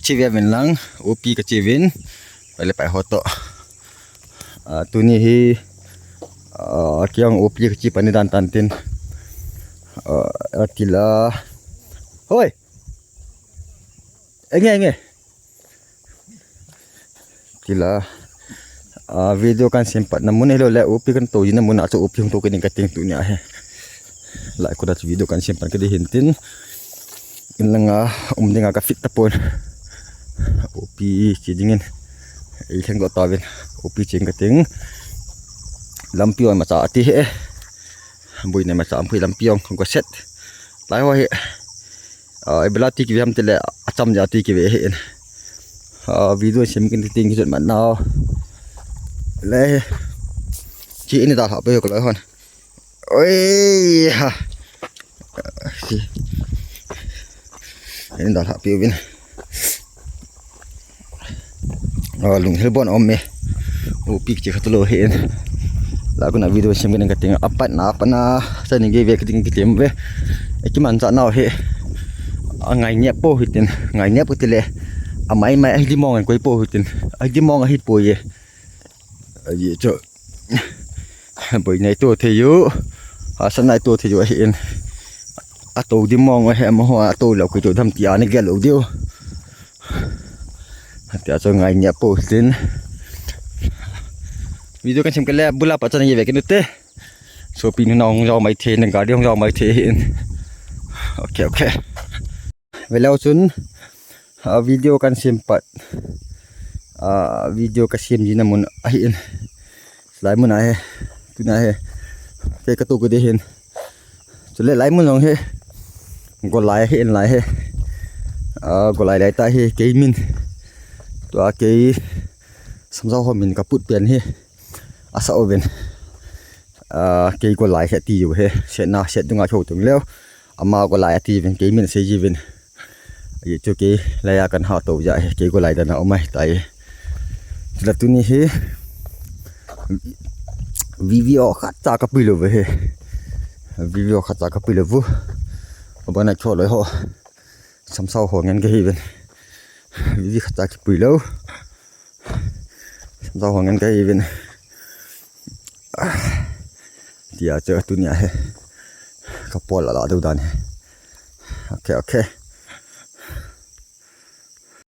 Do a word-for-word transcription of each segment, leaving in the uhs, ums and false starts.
Chi ve vin lang, upi ka chi vin. Pale pai hoto. Ah, tuni hi, ah, kiang upi ka chi pani dan tan tin. Ah, atila. Hoi! Enge, enge. Tila. Ah, video kan sem pat na mun hi lou le, upi kan to jina mun a chu upi hung to ka ding ka ting tuni a hi. Lai ko da chu video kan sem pat ka ding hin tin. In langa um dinga ka fit tapon. Upi chi dingin. Ei lheng lo tavin. Upi ching ka ting. Lampi on ma cha ati he. Bui ne ma cha am pui lampi on ko set. Lai ho hi. Ah, ibela ti ki ve ham tile acham ja ti ki ve hin. Ah, video sem kin ting ki jot man nau. Le. Chi ini da ha pe ko lai hon. Oi ha. Chi. Ini da ha pe vin. Ah, lunghel bon om me. Upi chi khat lo hin. La kuna video sem kin ka ting apat na apat na. Sa ni ge ve ka ting ki tem ve. E ki man cha nau he. A ngai nia po hitin. Ngai nia po tile. A mai mai a hi di mong koi po hitin. A hi di mong a hi po ye. A ye cho. Boi nai to thei u. A sa nai to thei u a hin. A to di mong a he ma ho a to lo koi to dam ti a ni ge lo diu. Tia chu ngai nia po tin. Video kan sem ka le bula pa chan ye ve kin te. Shopping na hung jao mai the, na gari hung jao mai the hin. Okay, okay. Ve leu chun, ah, video kan sem pat. Ah, video ka sem jina mun a hin. Lai mun a he. Tuna he. Ke ka to ko de hin. Chule lai mun jong hi. Golai hi in lai hi. Ah, golai lai ta hi kei min. Tua kei samjao ho min ka put pen hi. Asa oven. Ah, kei golai hi ti u hi. Set na set dunga chou tung leo. Ama golai ti ven kei min sei ji ven. Ahi chu kei laiya kan ha to ja hi, kei golai dan a um ahi tai. Tila tuni hi video khat cha ka pui lou ve hi. Video khat cha ka pui lou vu. Abana cho loi ho. Samsao ho ngen ka hi ven. Video khat cha ki pui lou. Samsao ho ngen ka hi ven. Tia chu tuni a hi. Ka pol la la deu dan hi. Okay, okay.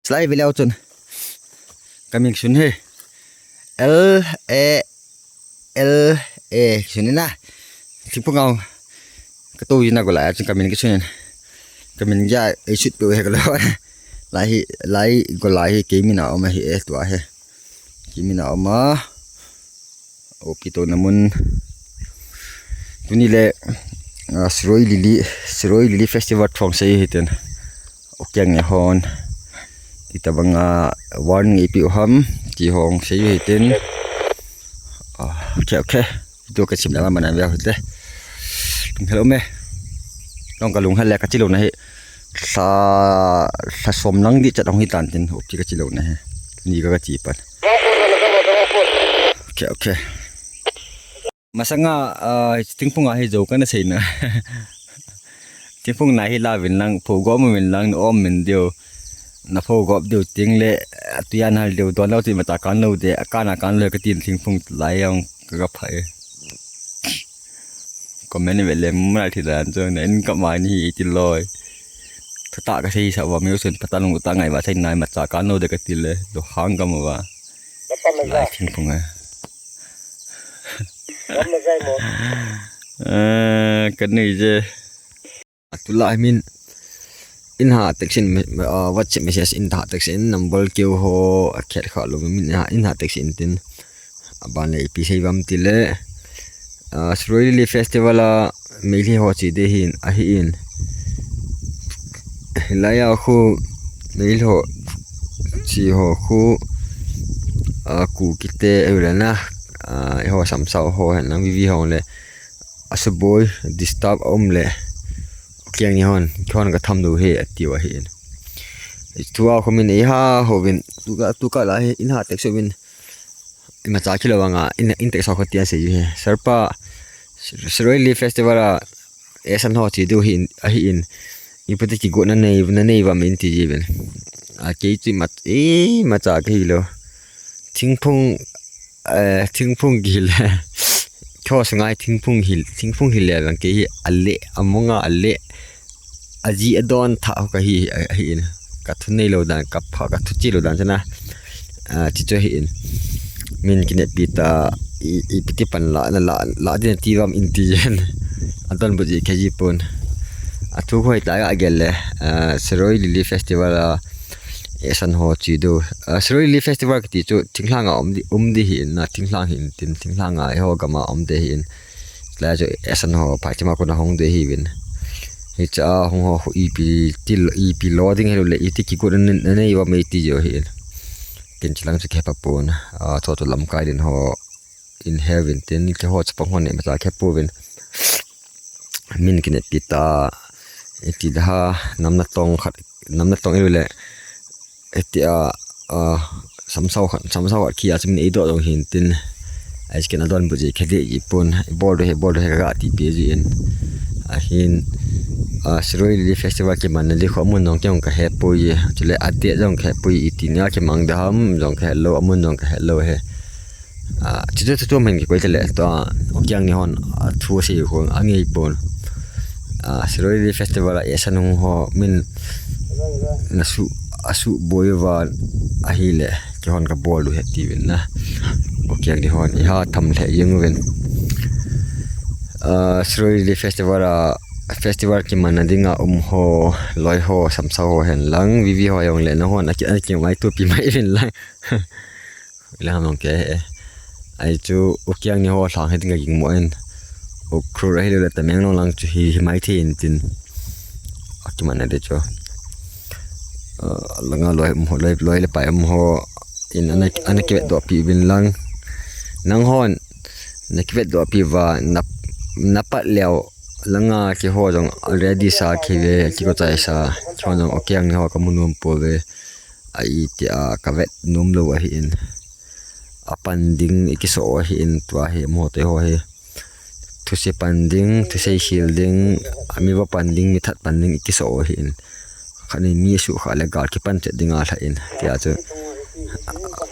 Slai ve leu chun. Ka min sun hi. L A L A sun na. Thingphung a. Ka to jina golai a chun ka min kisun. Ka min ja ei sut pe he ka lo. Lai hi, lai golai hi kei min a um ahi e tua hi. Kei min a um a. Opi to na mun. Tuni le, ah, Siroi Lily, Siroi Lily Festival thong sei hi ten. Okiang ne hon. Ti tabang a warning ipi u ham, ti hong sei hi ten. Ah, okay, okay. Video ka sim na ma na ve te. Lunghel um e. Long ka lunghel le ka chi lou na hi. Lha, lha som lang di chat hong hi tan tin. Opi ka chi lou na hi. Ni ka ka chi pan. Okay, okay. Masanga, ah, thingphung a hi jo ka na sei na. Thingphung na hi la vin lang, pho gom vin lang, na om min diu. Na pho gop diu ting le, atu yan hal diu, don lou ti mata kan lou de, a kan a kan lou ka tin thingphung lai ang ka ka phai. Comment ve le, muna thi dan chu, na in ka ma ni hi ti loi. Thata ka sei sa wa, mi sun pata lung ta ngai wa, sei nai mata kan lou de ka ti le, do hang ka ma wa. Lai thingphung a. Eh, ka nei je. Atula min in ha text in me-, ah, WhatsApp message in ha text in number keu ho a khet kha lo min ha, in ha text in tin. Aban le ipi sei vam ti le. Ah, Siroi Lily Festival a Meitei ho chi de hin, ahi in. Laiya khu Meitei ho chi ho khu, ah, Kuki te e le na, ah, ho Samsao ho hen lang vivi ho le. Asa boi disturb a um le. Kiang ni hon, hon ka tham do he, ati u ahi in. Tua khomin ei ha hovin, tuka, tuka la hi, in ha text uvin. Ima cha kilo vanga, in, in text ho ka tia sei he. Sir pa, Siroi Lily Festival a, esan ho chi do hi, ahi in. Ipi ti kigo na nei, na nei va min ti ji ven. A kei chu imat, imacha kahi lou. Thingphung, eh, thingphung kihil. Kho sungai thingphung hil, thingphung hil le lang kei hi ale, amonga ale. Aji adon tha ho kahi, ahi in. Ka thu nei lou dan, ka pha, ka thu chi lou dan chana. A, chi chu ahi in. Min kinepi ta, i, ipi ti pan la, na la, la din ti vam in ti jen. Adon bu ji kei ji pon. A thu hoi ta ga gel le, a, Shirui Lily Festival a, esan ho chi do. A, Shirui Lily Festival kiti chu thinglhang a um di, um di hi in na, thinglhang hi in tin, thinglhang a eiho gam a um de hi in. Lai chu esan ho, phai chima kuna hong de hi vin. Hicha hong ho khu ipi til, ipi lo ding helu le, iti kigot na, na nei va mei ti jo hi in. Ken chilang chu khe pa pon, a, tho to lamkai din ho in he vin tin, keiho chapang ho ne ma cha khe pu vin. Min kinepi ta, iti da ha, nam natong khat, nam natong ilu le, iti a, a, samsau khat, samsau khat kia chu min eidoh dong hin tin. Ai ken adon bu ji khe de ji pon, bol do he, bol do he ka ti pi ji in. Ahin, a, Shirui Lily Festival kiman na di kho amun jong kei jong ka he poi, chule a date jong ka he poi, iti nia kimang da ham jong ka he lou, amun jong ka he lou he. A, chu chu chu min kikoi tele to, a, Okiang ni hon, a, thu sei ho, a ngei pon. A, Shirui Lily Festival a esan hung ho, min na su, a su boi va, ahile, keihon ka bol u he ti vin na. Okiang ni hon, i ha tham le jeng vin. A, Shirui Lily Festival a, festival kiman na dinga um ho, loi ho, samsau ho hen lang, vivi ho jong le na hon, a ki, a ki mai tu pi mai vin lang. Ila ham long ke, eh. Ai chu, Okiang ni ho lhang he ding ka ging mo in. Ukhrul ahi le Tamenglong lang chu hi, hi mai thei in tin. Akiman na de chu. Ah, langa loi um ho, loi, loi le pai um ho. In ana, ana kivet doh pi vin lang. Nang hon, na kivet doh pi va, na, na pat leo. Langa keiho jong already sa kei ve, kiko chai sa. Chon jong Okiang ni ho ka mu nom po ve. A iti a ka vet nom lou ahi in. A pan ding i kiso ahi in, tua hi mo te ho hi. Thuse pan ding, thusei khel ding, a mi va pan ding, mi that pan ding i kiso ahi in. Khat ni mi su kha le gal kipan chet ding a lha in. Tia chu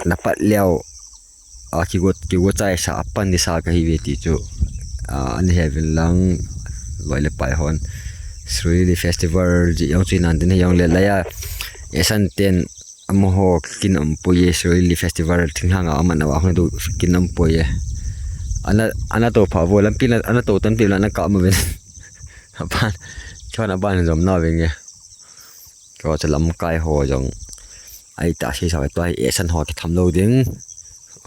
na pat leo, a kigo, kigo chai sa, a pan ni sa ka hi ve ti chu. A, ani he vin lang, loi le pai hon. Shirui Lily Festival ji jong chu nan din he jong le lai a. Esan ten, amaho kin um poi e, Shirui Lily Festival thinglhang a aman a va hung du kin um poi e. Ana, ana to pha vo lampi na, ana to tan pi la na ka ma ven. Aban, chon aban jom na ven e. Ko cha lamkai ho jong. Ai ta si sa to ai esan ho ki tham lo ding.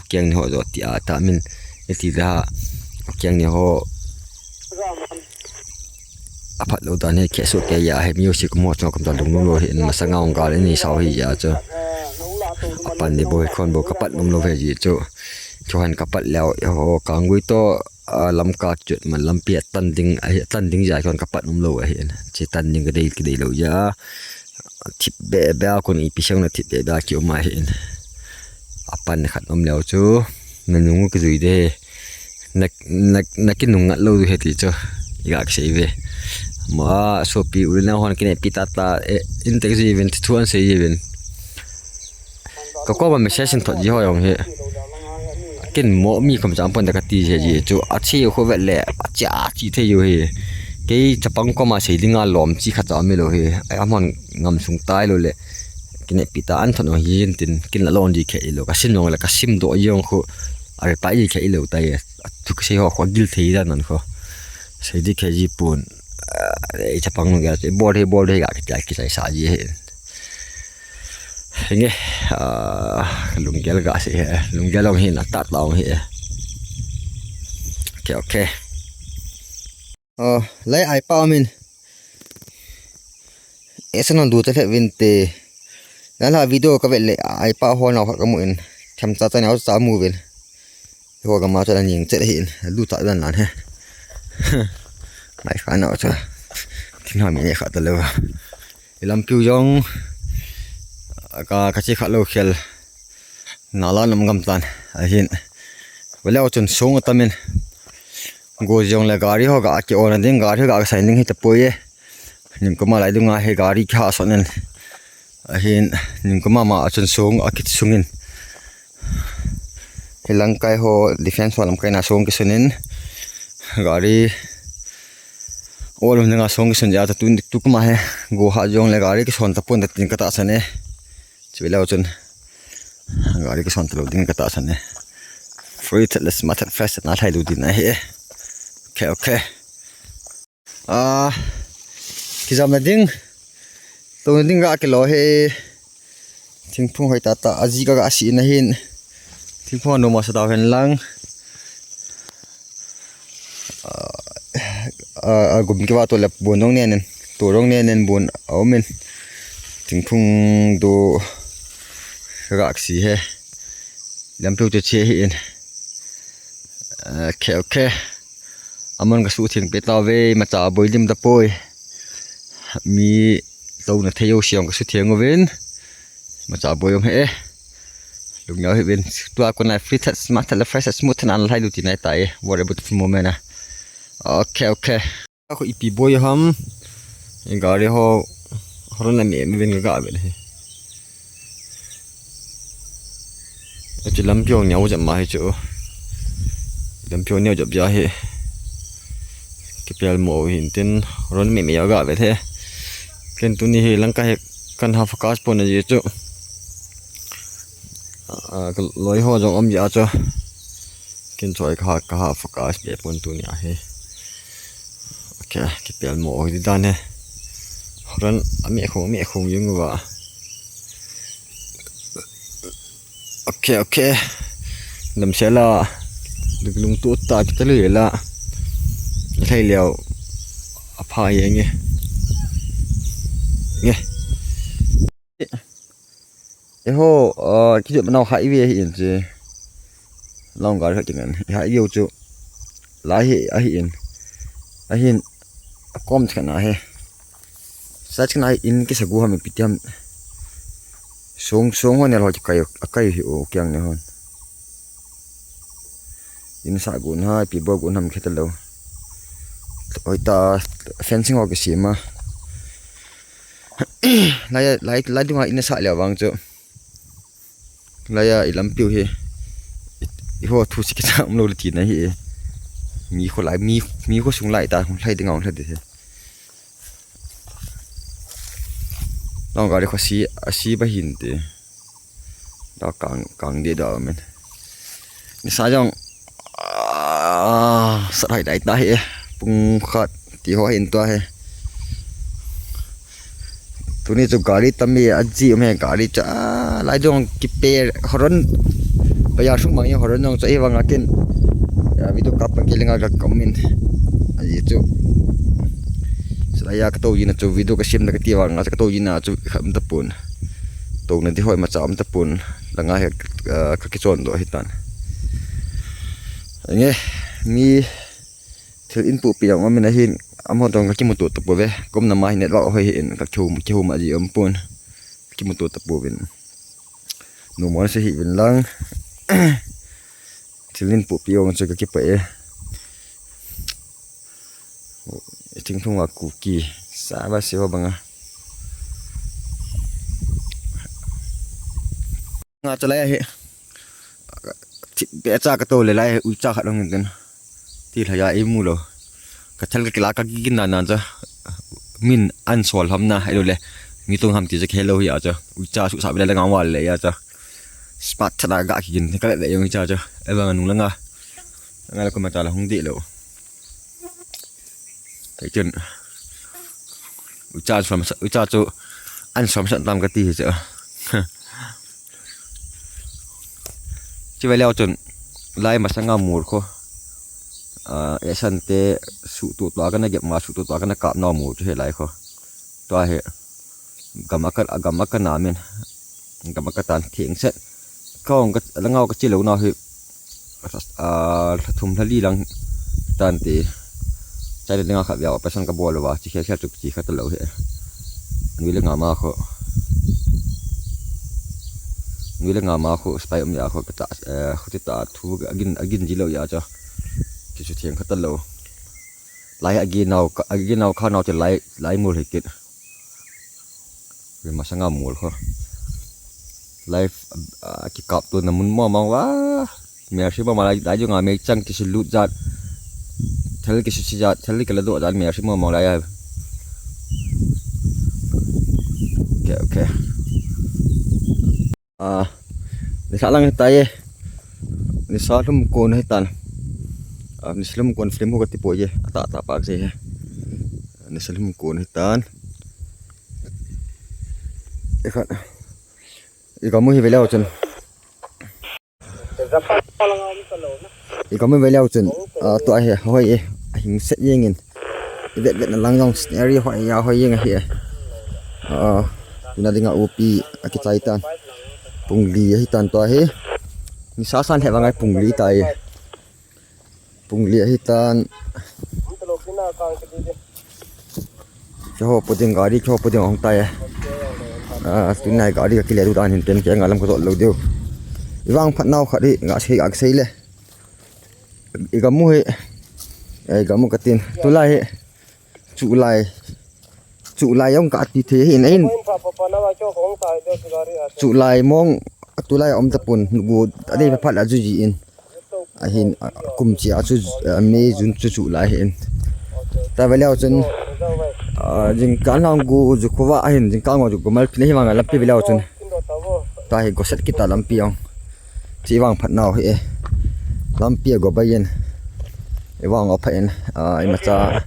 Okiang ni ho jo ti a ta min. Iti da. Okiang ni ho. A phat lo dan he khe su ke ya he music mo chong kam ta lung lung lo he in masanga ong gal ni sao hi ya chu. A pan ni bo he khon bo ka pat nom lo he ji chu. Chu han ka pat leo ho kang gui to, a, lam ka chut man lampi a tan ding, a, tan ding ja khon ka pat nom lo he in. Chi tan ding ka dei, ka dei lo ya. Thip be be a kon ipi siang na thip be be a ki um a he in. A pan khat um leo chu. Na nung ki zui de. Na, na, na ki nung ngat lo du he ti chu. I ga ki sei ve. Ma, sopi u na hon ki ne pi ta ta, e, in te ki zui vin, thu an sei vin. Ka ko ba message in thot ji ho jong he. Kin mo mi khom chang pon da ka ti je ji chu. A chi khu vet le, a chi a chi thei u he. Kei chapang ko ma sei ding a lom chi kha cha mi lo he. Ai a mon ngam sung tai lo le. Ki ne pi ta an thon o hi jin tin, kin la lon di khe i lo, ka sim jong le, ka sim do jong khu, a reply di khe i lo ta ye, a thu ka sei ho khu, gil thei da nan khu. Sei di khe ji pun, a, ei chapang lung gel, bol he, bol he, ga ki ta, ki sai sa ji he. Nge, a, lung gel ga sei he, lung gel long he na, ta ta long he. Okay, okay. Aa, lai ai pa min. Esa non du ta le vin te. Nan la video ka vet le ai pa ho nau khat ka mu in. Tham cha cha nau cha mu vin. Ho ka ma cha la ning che le hin. Du ta dan lan he. Mai kha nau cha. Thin ha mi ne kha ta le. I lampiu jong, ka, ka chi kha lo khel. Na la nam gam tan. A hin. Wale o chun sung ta min. Go jong le gari ho ga ki on ding, gari ho ga sai ding hi ta poi e. Nim ko ma lai dunga he gari kha son en. Ahin, ningkum mama a chun song akisungin. Hilang kai ho defense ho lam kai na song kisunin. Gari ol ninga song kisun ja ta tun tu kuma he. Go ha jong le gari kison tapon tin katahsan e. Chule chun gari kison talou ding katahsan e. Free thatless, ma that fresh na lhai lou ding ahi e. Okay, okay. Ah, kijamna ding. Touna ding ga kilo he. Thingphung hoi tata, aji ga ga si na hin. Thingphung noma sa dau hen lang. Ah, ah, ah, gum kiva to le bun dong nen, to dong nen bun a um in. Thingphung do ga si he. Lampiu te che hi in. Okay, okay. Aman ka sutheng peh tauve, macha boi lim tapoi. Mi touna thei jou siang ka sutheng uvin. Macha boi um he e. Lungya hi uvin. Tua kona free that, smart that, fresh, smooth that, an lhai lou tina tai. What a beautiful moment, ah. Okay, okay. Ako ipi boi ham. Gari ho, horn na mi, mi ven ga vel he. Achu lampiu neo jep ma hi chu. Lampiu neo jep ja hi. Kipel mo hin tin horn mi mi ga vel he. Ken tuni hi langkai hi kan ha focus pon aji chu. Ah, ka loi ho jong um ja chu. Ken choi ka ha, ka ha focus be pon tuni ahi. Okay, kipel mo hi dan he. Horn a mi khong, mi khong jing uva. Okay, okay. Damsel a. Lungtup tah kita le la. Lhai leo. Apha ye nge. Nge. Eiho, ah, kijot manau highway ahi in che. Long gari khat kingan. Highway u chu. Lai hi, ahi in. Ahin. Akom chana he. Sa chana in kisa gu ham ipi ti ham. Song, song ho ne lo kai, akai hi o kiang ne hon. In sa gun ha, ipi bol gun ham khe talou. Hoi ta fencing ho kisem a. Lai, lai, lai dunga in sa le vang chu. Lai a i lampiu hi. I, i ho thu si kisa um lou le tina hi e. Mi kho lai, mi, mi kho sung lai ta, hung lhai dinga hung lhai ding he. Long gari kho si, a si ba hin te. Da kang, kang de da men. Nisa jong, ah, sat hai dai ta hi e. Pung khat ti ho hin tua he. Tuni chu gari tam e, aji um e gari chu, ah, lai jong kipe horn. Ba ya sung mang e horn jong chu e vang akin. Ya video kap ki lenga ka comment. Aji chu. Sala ya ka to jina chu video ka sem na ka ti vang a ka to jina chu kha um tapon. Touna di hoi macha um tapon. Langa he, ah, ka kichon doh hitan. Nge, mi thil in pupi jong um in ahin, amaho toh ka kimuto tapouve. Ka umna ma hi network hoi hi in ka kihou, kihou ma ji um pon. Kimuto tapouvin. Numon se hi vin lang. Thil in pupi jong chu ka kipah e. Thingphung a Kuki. Sa ba se ho banga. Nga chalai ahi. Thip be cha ka to le lai uicha khat hung in tin. Ti lha ya i mu lou. Ka thal ka kila ka gigin na na cha. Min an sol ham na, ahilou le. Mi tung ham ti cha ka helou hi a cha. Uicha su sa be le nga wal le ya cha. Spat tha da ga kigin ka le le yong cha cha. Evang nung la nga. Nga la ko ma cha la hung di lou. Kei chun. Uicha chu, uicha chu an som san tam ka ti hi chu. Chi ve leo chun lai masanga mur kho. Ah, esan te su tu tua kana gep ma su tu tua kana kap nau mur chu he lai kho. Tua he. Gam a ka, gam a ka na min. Gam a ka tan theng set. Ka ong ka, la ngau ka chi lo na hi. Ah, lha thum lha li lang tan ti. Chai le nga kha via operation ka bol va. Chi khel khel chu chi kha ta lo he. Nui le nga ma kho. Nui le nga ma kho, spy um ya kho, ka ta, eh, kho ti ta thu, agin, agin ji lo ya cha. Chi chu theng kha ta lo. Lai agin nau, agin nau kha nau te lai, lai mul hi kit. Masanga mol kho. Live, ah, kikap to na mun mo mang wa. Mersi mo malai dai jong a mei chang kisulut jat. Thal kisusi jat, thal kala do jat mersi mo mang lai ya. Okay, okay. Ah, nisa lang hita ye. Nisa lhum kon hitan. Ah, nisa lhum kon film ho kati po ye. Ata ata pak se he. Nisa lhum kon hitan. Ikhat. Ikamu hi veleu chun. Ikamu veleu chun. Ah, tua hi hoi e. Ahing set yengin. Vet vet na lang jong scenery hoi ya hoi yeng ahi e. Ah, tuna dinga upi akichai tan. Pungli ahi tan tua hi. Nisa san he vangai pungli tai. Pungli ahi tan. Kiho pu ding gari, kiho pu ding hong tai. Ah, tunai gari ka kile du dan hin ten ke ngalam ka dot lo deu. Ivang phat nau khat hi nga sei, nga sei le. Igamu hi. Eh, igamu katin. Tulai hi. Chulai. Chulai ong ka ati the hi nei. Chulai mong tulai om tapun. Gu adei phat la ju ji in. Ahin, ah, kum chia chu, ah, May, June chu chulai hin. Ta veleu chun, ah, jingkah lang gu ju khuva ahin, jingkah ngo ju gumal phin hi vang lampi veleu chun. Ta hi go set kita lampi ong. Chi vang phat nau hi e. Lampi go bai in. E vang o pha in, ah, imacha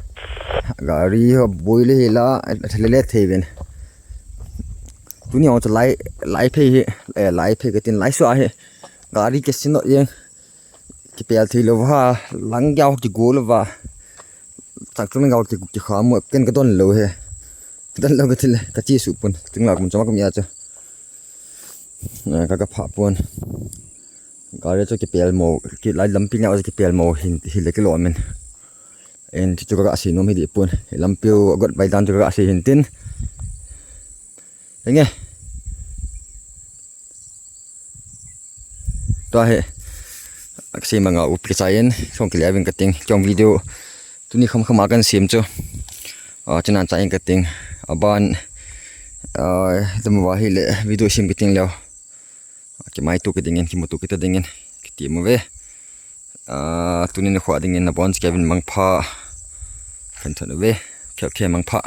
gari ho boi le hi la, thale le thei vin. Tuni ong chu lai, lai phei hi, eh, lai phei katin lai sua hi. Gari ke sino yeng. Kipel thei lou va, lang gau kigo lou va. Chak chung gau ki, kikha mo ken ka don lou he. Ka don lou ka thil, ka chi su pun. Ting la kum chama kum ya chu. Eh, ka ka pha pun. Gari chu kipel mo, ki lai lampi nya chu kipel mo hin, hi le kilo min. En chu ka ka si nom hi di pun. Lampi u got bai dan chu ka ka si hin tin. Enge. Tua hi, aksi manga upi chai in, song kile vin kating, chong video, tuni kham kham a kan sim chu. Ah, chunan chai in kating, aban, ah, tama va hi le video sim kating leo. Kimai tu kading in, kimu tu kita ding in, kiti mu ve. Ah, tuni na khwa ding in, abon Kevin mangpha. Kan thon ve, khe khe mangpha.